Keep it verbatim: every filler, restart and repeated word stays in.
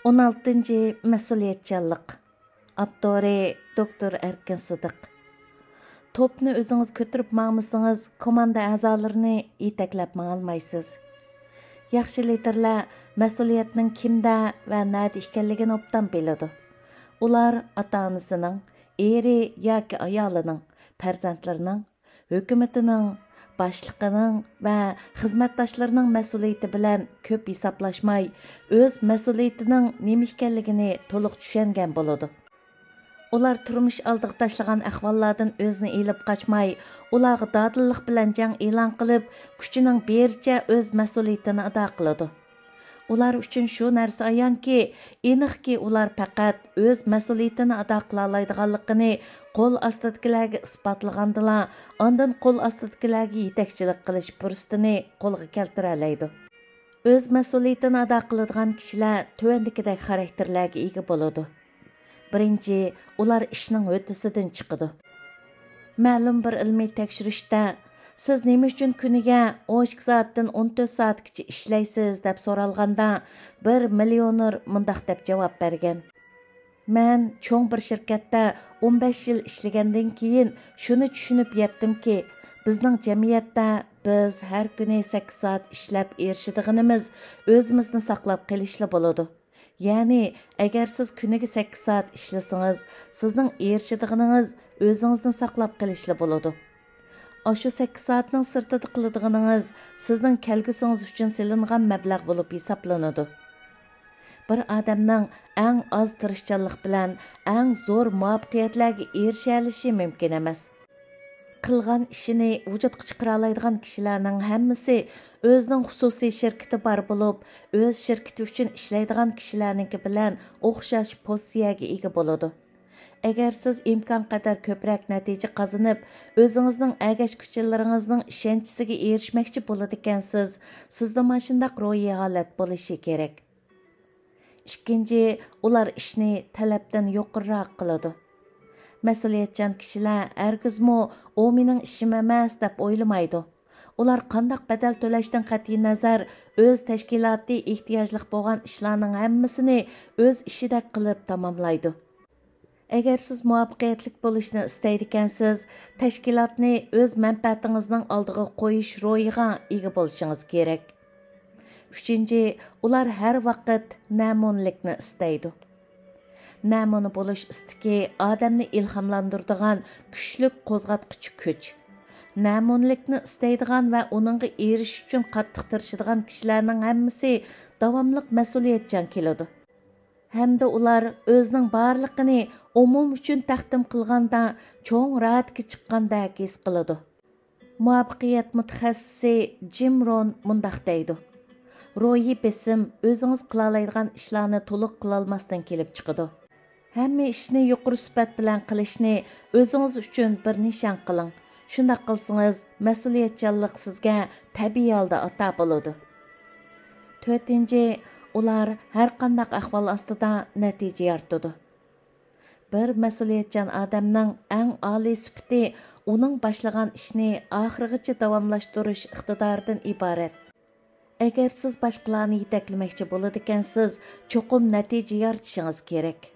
ئون ئالتىنچى، مەسئۇلىيەتچانلىق. ئاپتورى: دوكتور ئەركىن سىدىق. توپنى ئۆزىڭىز كۆتۈرۈپ ماڭمىسىڭىز، كوماندا ئەزالىرىنى يېتەكلەپ ماڭالمايسىز. ياخشى لىدىرلەر مەسئۇلىيەتنىڭ كىمدە ۋە نەدە ئىكەنلىكىنى ئوبدان بىلىدۇ. ئۇلار ئاتا-ئانىسىنىڭ، ئېرى ياكى ئايالىنىڭ، پەرزەنتلىرىنىڭ، ھۆكۈمىتىنىڭ، باشلىقىنىڭ ۋە خىزمەتداشلىرىنىڭ مەسئۇلىيىتى بىلەن كۆپ ھېسابلاشماي، ئۆز مەسئۇلىيىتىنىڭ نېمە ئىكەنلىكىنى تولۇق چۈشەنگەن بولىدۇ. ئۇلار تۇرمۇش ئالدىغا تاشلىغان ئەھۋاللاردىن ئۆزىنى ئېلىپ قاچماي، ئۇلارغا دادىللىق بىلەن جەڭ ئېلان قىلىپ، كۈچىنىڭ بېرىچە ئۆز مەسئۇلىيىتىنى ئادا قىلىدۇ. ئۇلار ئۈچۈن شۇ نەرسە ئايانكى، ئېنىقكى، ئۇلار پەقەت ئۆز مەسئۇلىيىتىنى ئادا قىلالايدىغانلىقىنى قول ئاستىدىكىلەرگە ئىسپاتلىغاندىلا، ئاندىن قول ئاستىدىكىلەرگە يېتەكچىلىك قىلىش پۇرسىتىنى قولغا كەلتۈرەلەيدۇ. ئۆز مەسئۇلىيىتىنى ئادا قىلىدىغان كىشىلەر تۆۋەندىكىدەك خاراكتېرلەرگە ئىگە بولىدۇ. بىرىنچى، ئۇلار ئىشنىڭ ھۆددىسىدىن چىقىدۇ. مەلۇم بىر ئىلمىي تەكشۈرۈشتە، سىز نېمە ئۈچۈن كۈنىگە ئون ئىككى سائەتتىن ئون تۆت سائەتكىچە ئىشلەيسىز، دەپ سورالغاندا، بىر مىليونېر مۇنداق دەپ جاۋاب بەرگەن: مەن چوڭ بىر شىركەتتە ئون بەش يىل ئىشلىگەندىن كېيىن شۇنى چۈشىنىپ يەتتىمكى، بىزنىڭ جەمئىيەتتە بىز ھەر كۈنى سەككىز سائەت ئىشلەپ ئېرىشىدىغىنىمىز ئۆزىمىزنى ساقلاپ قېلىشلا بولىدۇ. يەنى، ئەگەر سىز كۈنىگە سەككىز سائەت ئىشلىسىڭىز، سىزنىڭ ئېرىشىدىغىنىڭىز ئۆزىڭىزنى ساقلاپ قېلىشلا بولىدۇ. ئاشۇ سەككىز سائەتنىڭ سىرتىدا قىلىدىغىنىڭىز سىزنىڭ كەلگۈسىڭىز ئۈچۈن سېلىنغان مەبلەغ بولۇپ ھېسابلىنىدۇ. بىر ئادەمنىڭ ئەڭ ئاز تىرىشچانلىق بىلەن ئەڭ زور مۇۋەپپەقىيەتلەرگە ئېرىشەلىشى مۇمكىن ئەمەس. قىلغان ئىشىنى ۋۇجۇدقا چىقىرالايدىغان كىشىلەرنىڭ ھەممىسى ئۆزىنىڭ خۇسۇسىي شىركىتى بار بولۇپ، ئۆز شىركىتى ئۈچۈن ئىشلەيدىغان كىشىلەرنىڭكى بىلەن ئوخشاش پوزىتسىيەگە ئىگە بولىدۇ. ئەگەر سىز ئىمكانقەدەر كۆپرەك نەتىجە قازىنىپ، ئۆزىڭىزنىڭ ئەگەشكۈچىلىرىڭىزنىڭ ئىشەنچىسىگە ئېرىشمەكچى بولىدىكەنسىز، سىزدىمۇ ئاشۇنداق روھىي ھالەت بولۇشى كېرەك. ئىككىنچى، ئۇلار ئىشنى تەلەپتىن يۇقىرىراق قىلىدۇ. مەسئۇلىيەتچان كىشىلەر ھەرگىزمۇ «ئۇ مېنىڭ ئىشىم ئەمەس» دەپ ئويلىمايدۇ. ئۇلار قانداق بەدەل تۆلەشتىن قەتئىينەزەر، ئۆز تەشكىلاتى ئېھتىياجلىق بولغان ئىشلارنىڭ ھەممىسىنى ئۆز ئىشىدەك قىلىپ تاماملايدۇ. ئەگەر سىز مۇۋەپپەقىيەتلىك بولۇشنى ئىستەيدىكەنسىز، تەشكىلاتنى ئۆز مەنپەئەتىڭىزنىڭ ئالدىغا قويۇش روھىغا ئىگە بولۇشىڭىز كېرەك. ئۈچىنچى، ئۇلار ھەر ۋاقىت نەمۇنىلىكنى ئىستەيدۇ. نەمۇنە بولۇش ئىستىكى ئادەمنى ئىلھاملاندۇرىدىغان كۈچلۈك قوزغاتقۇچ كۈچ. نەمۇنىلىكنى ئىستەيدىغان ۋە ئۇنىڭغا ئېرىشىش ئۈچۈن قاتتىق تىرىشىدىغان كىشىلەرنىڭ ھەممىسى داۋاملىق مەسئۇلىيەتچان كېلىدۇ. ھەمدە ئۇلار ئۆزىنىڭ بارلىقىنى ئومۇم ئۈچۈن تەقدىم قىلغاندا چوڭ رادىكا چىققاندەك ھېس قىلىدۇ. مۇۋەپپەقىيەت مۇتەخەسسىسى جىم رون مۇنداق دەيدۇ: روھىي بېسىم ئۆزىڭىز قىلالايدىغان ئىشلارنى تولۇق قىلالماستىن كېلىپ چىقىدۇ. ھەممە ئىشنى يۇقىرى سۈپەت بىلەن قىلىشنى ئۆزىڭىز ئۈچۈن بىر نىشان قىلىڭ. شۇنداق قىلسىڭىز، مەسئۇلىيەتچانلىق سىزگە تەبىئىي ھالدا ئاتا بولىدۇ. تۆتىنچى، ئۇلار ھەر قانداق ئەھۋال ئاستىدا نەتىجە يارىتىدۇ. بىر مەسئۇلىيەتچان ئادەمنىڭ ئەڭ ئالىي سۈپىتى ئۇنىڭ باشلىغان ئىشنى ئاخىرغىچە داۋاملاشتۇرۇش ئىقتىدارىدىن ئىبارەت. ئەگەر سىز باشقىلارنى يېتەكلىمەكچى بولىدىكەنسىز، چوقۇم نەتىجە يارىتىشىڭىز كېرەك.